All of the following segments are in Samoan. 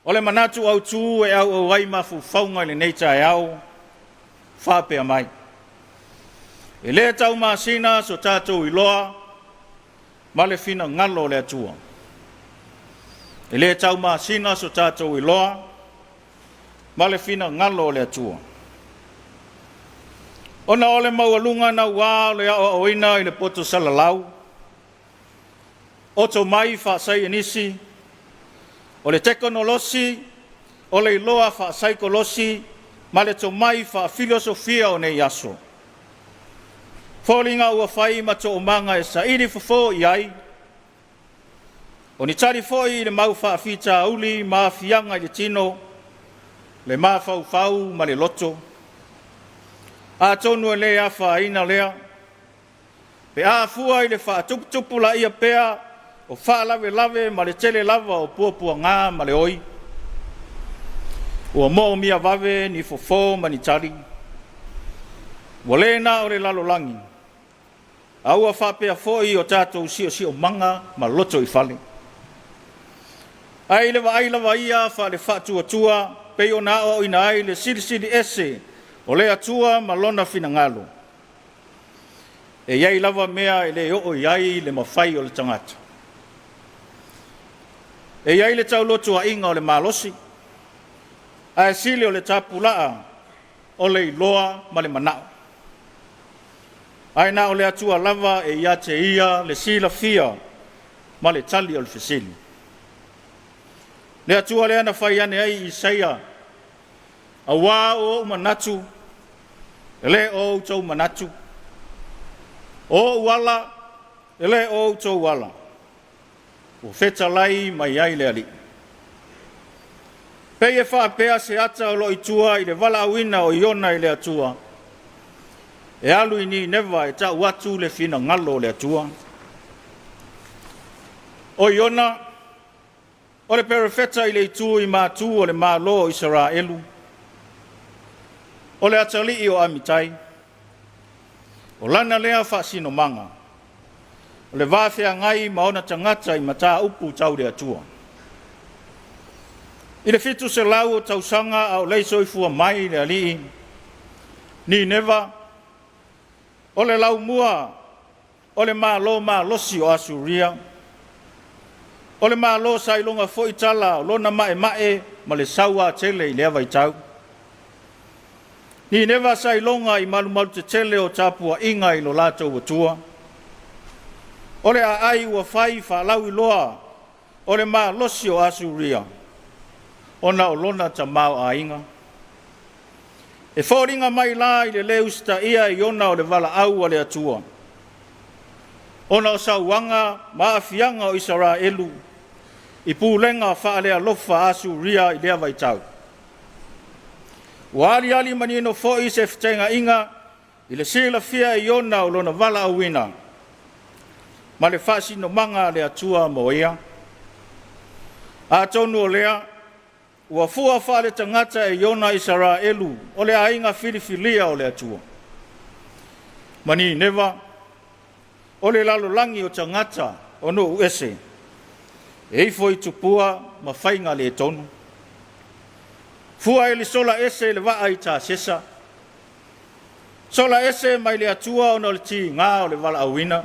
O le manatu autu e auau ai mafaufauga i lenei taeao, faapea mai, E le taumasina so tatou iloa ma le finagalo o le Atua. E le taumasina so tatou iloa ma le finagalo o le Atua. Ona o le maualuga naua o le aoaoina i le poto salalau, o tomai faasaienisi, o le tekonolosi, o le iloa faasaikolasi ma le tomai faafilosofia o nei aso. Foliga ua fai ma toomaga e saili fofo i ai, o ni tali foi i le mau faafitauli ma aafiaga i le tino, le mafaufau ma le loto. Atonu e le afaina lea, pe a fua i le faatuputupulaia pea o faalavelave ma le tele lava o puapuaga ma le oi. Ua moomia vave ni fofo ma ni tali. Ua le na o le lalolagi, a ua faapea foi o tatou siosiomaga ma lotoifale. Ae i le vaai lava ia faale-faatuatua pei ona aoaoina ai le Silisili Ese o le Atua ma Lona finagalo, e i ai lava mea e le oo i ai le mafai o le tagata. E i ai le taulotuaiga o le malosi, ae sili o le tapulaa o le iloa ma le manao. Ae na o le Atua lava e ia te Ia le silafia ma le tali o le fesili. Le Atua lea na fai ane ai i Isaia, auā o ou manatu, e le o outou manatu, o ou ala, e le o outou ala, ua fetalai mai ai le Alii. Pei e faapea se ata o lo o i tua i le valaauina o Iona e le Atua, e alu i Nineva e tau atu le finagalo o le Atua. O Iona, o le perofeta i le itu i matu o le Malo o Isaraelu, o le atalii o Amitai. O lana lea faasinomaga, o le va feagai ma ona tagata i mataupu tau le Atua. I le 700 o tausaga a o le i soifua mai le alii Nineva, o le laumua o le Malo malosi o Asuria, o le Malo sa iloga foi tala o lona maemae ma le sauatele i lea vaitau. Nineva sa iloga i malumalu tetele o tapuaiga i lo latou Atua. O le aai ua fai faalauiloa o le malosi o Asuria ona o lona tamaoaiga. E foliga mai la i le lē usitaia e Iona o le valaau a le Atua, ona o sauaga ma aafiaga o Isaraelu i pulega faalealofa a Asuria i lea vaitau. Ua aliali manino foi se feteenaiga i le silafia e Iona o lona valaauina ma le faasinomaga a le Atua mo ia. Atonu o lea ua fua faaletagata e Iona Isaraelu o le aiga filifilia o le Atua, ma Nineva o le lalolagi o tagata o nuu ese, e ifo i tupua ma faiga le tonu. Fua e le sola ese le vaa i Tasesa, sola ese mai le Atua ona o le tiga o le valaauina,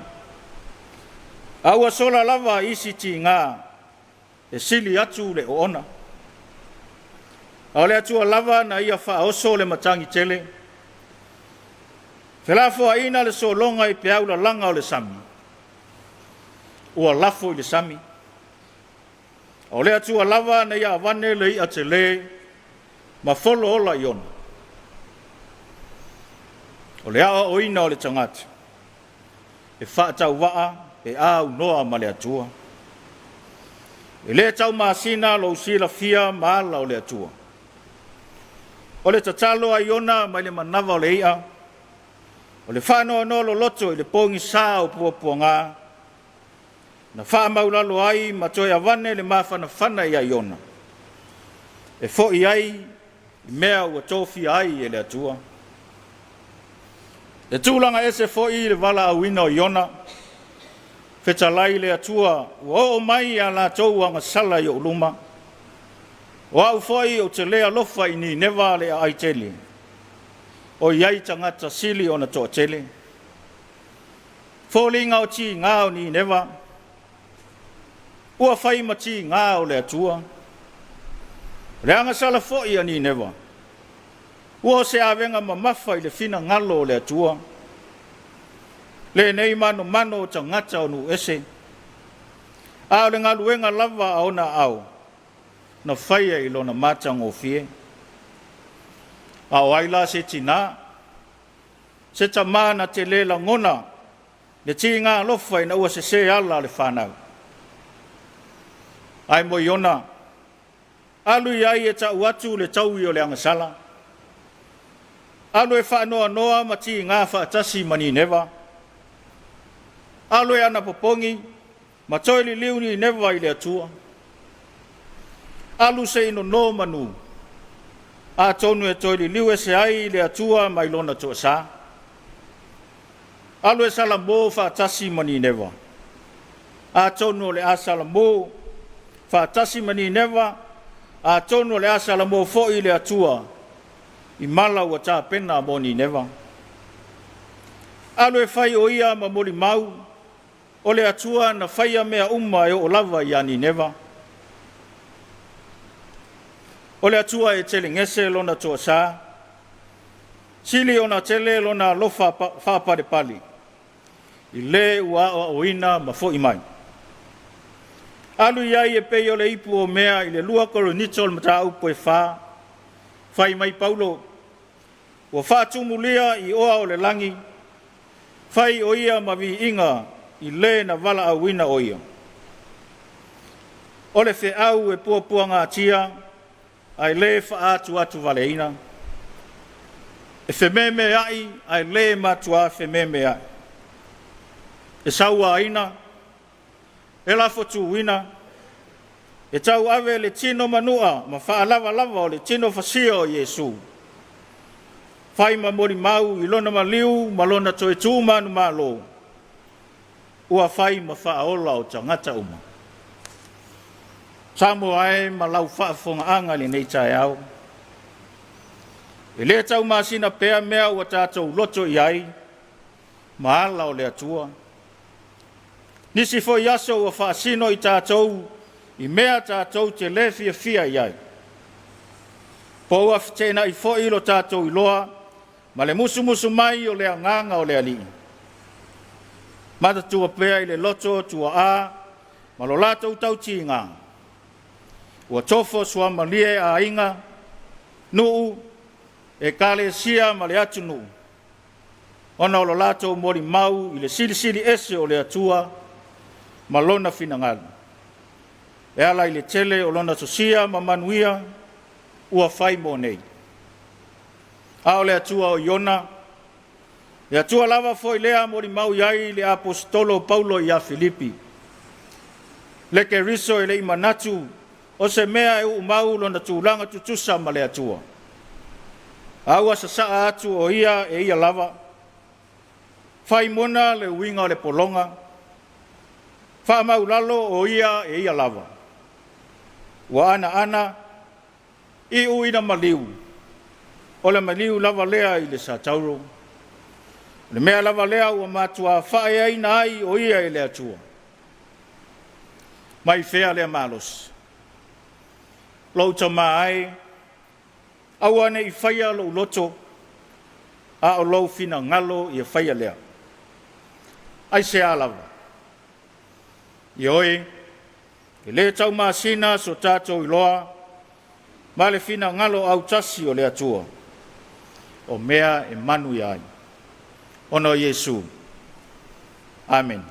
a ua sola lava isi tiga e sili atu le oona. A o le Atua lava na ia faaoso le matagi tele, felafoaiina le sologa i peau lalaga o le sami, ua lafo i le sami. A o le Atua lava na ia avane le i'a tele ma folo ola Iona. O le aoaoina o le tagata, e faatauvaa pe aunoa ma le Atua. E le taumasina lou silafia ma ala o le Atua. O le tatalo a Iona mai le manava o le i'a, o le faanoanoa loloto i le pogisa o puapuaga, na faamaulalo ai ma toe avane le mafanafana ia Iona, e foi ai i mea ua tofia ai e le Atua. E tulaga ese foi le valaauina o Iona, fetalai le Atua, ua oo mai a latou agasala i ou luma. O au foi ou te lē alofa i Nineva le aai tele, o i ai tagata sili ona toatele. Foliga o tiga o Nineva, ua fai ma tiga o le Atua. O le agasala foi a Nineva, ua o se avega mamafa i le finagalo o le Atua. Lenei manomano o tagata o nuu ese, a o le galuega lava a ona aao, na faia i lona matagofie. A o ai la se tinā, se tamā na te lē lagona le tiga alofa ina ua sesē ala le fanau? Ae mo Iona, alu i ai e ta'u atu le taui o le agasala, alu e faanoanoa ma tiga faatasi ma Nineva, alu e anapopogi ma toe liliu Nineva i le Atua, alu se i nono manu, atonu e toe liliu ese ai le Atua mai lona toasā. Alu e salamo faatasi ma Nineva, atonu o le a salamo faatasi ma Nineva, atonu o le a salamo foi le Atua i mala ua tapena mo Nineva. Alu e fai o ia ma molimau o le Atua na faia mea uma e oo lava ia Nineva. O le Atua e telegese lona toasā, sili ona tele lona alofa faapalepale, i le ua aoaoina ma foi mai. Alu i ai e pei o le ipu o mea i le 2 Korinito le mataupu e 4, fai mai Paulo, ua faatumulia i oa o le lagi, fai o ia ma viiga i le na valaauina o ia. O le feau e puapuagatia ae lē faaatuatuvaleina, e fememeai ae lē matuā fememeai, e sauaina, e lafotuina, e tauave le tino manua ma faalavalava o le tino fasia o Iesu, fai ma molimau i lona maliu ma lona toe tu manumalo, ua fai ma faaola o tagata uma. Samoa e ma lau faafofogaaga i lenei taeao, e le taumasina pea mea ua tatou loto i ai ma ala o le Atua. Nisi foi aso ua faasino i tatou i mea tatou te lē fiafia i ai, po ua feteenai foi lo tatou iloa ma le musumusu mai o le Agaga o le Alii. Manatua pea i le loto tuaa ma lo latou tautiga, ua tofo suamalie aiga, nuu, ekalesia ma le atunuu, ona o lo latou molimau i le Silisili Ese o le Atua ma Lona finagalo, e ala i le tele o Lona sosia ma manuia ua fai mo nei. A o le Atua o Iona, le Atua lava foi lea molimau i ai le Aposetolo o Paulo ia Filipi, le Keriso e le i manatu o se mea e uumau lona tulaga tutusa ma le Atua, a ua sasaa atu o ia e ia lava, fai mona le uiga o le pologa, faamaulalo o ia e ia lava, ua anaana iu ina maliu, o le maliu lava lea i le satauro. O le mea lava lea ua matuā faaeaina ai o ia e le Atua. Mai fea lea malosi? Lou tamā e, aua ne i faia lou loto, a o lou finagalo ia faia lea. Aisea lava? Ioe, e lē taumasina so tatou iloa ma le finagalo autasi o le Atua, o mea e manuia ai. Ona o Iesu. Amene.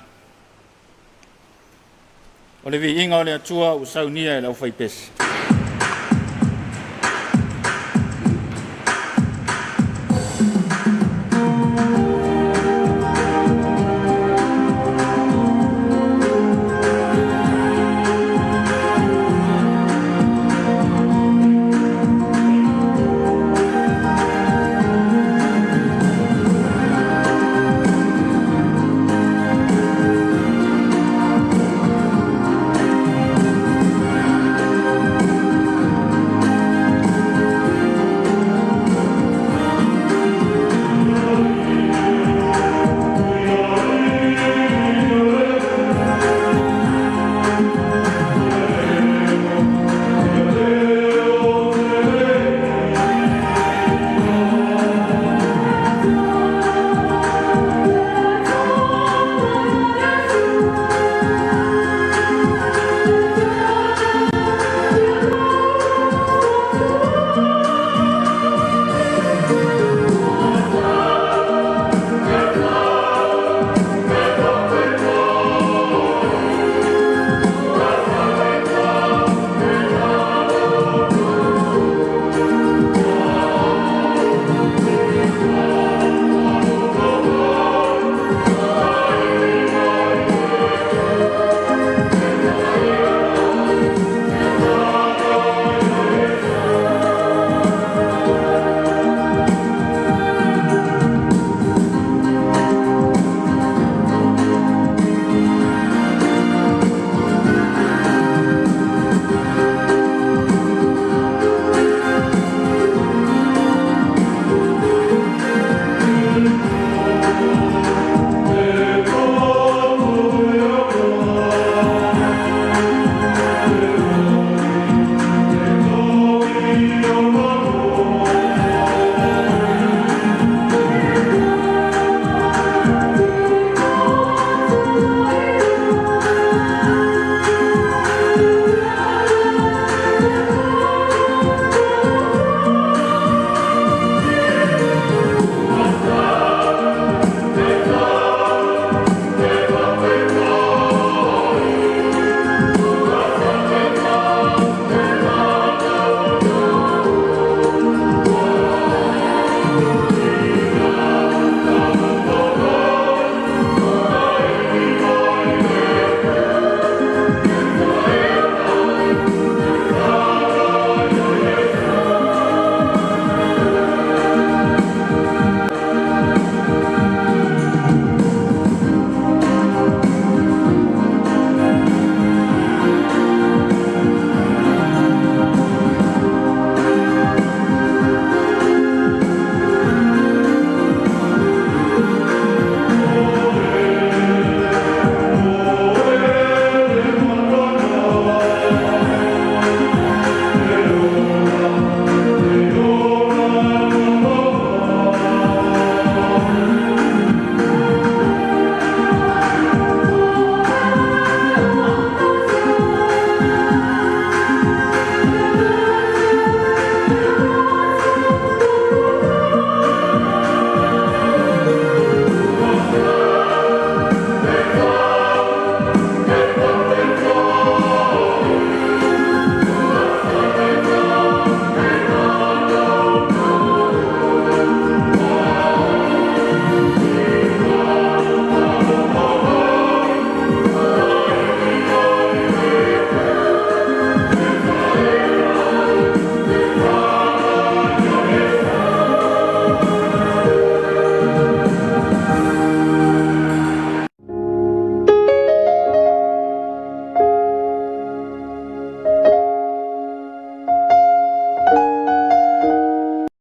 O le viiga o le Atua ua saunia e le aufaipese.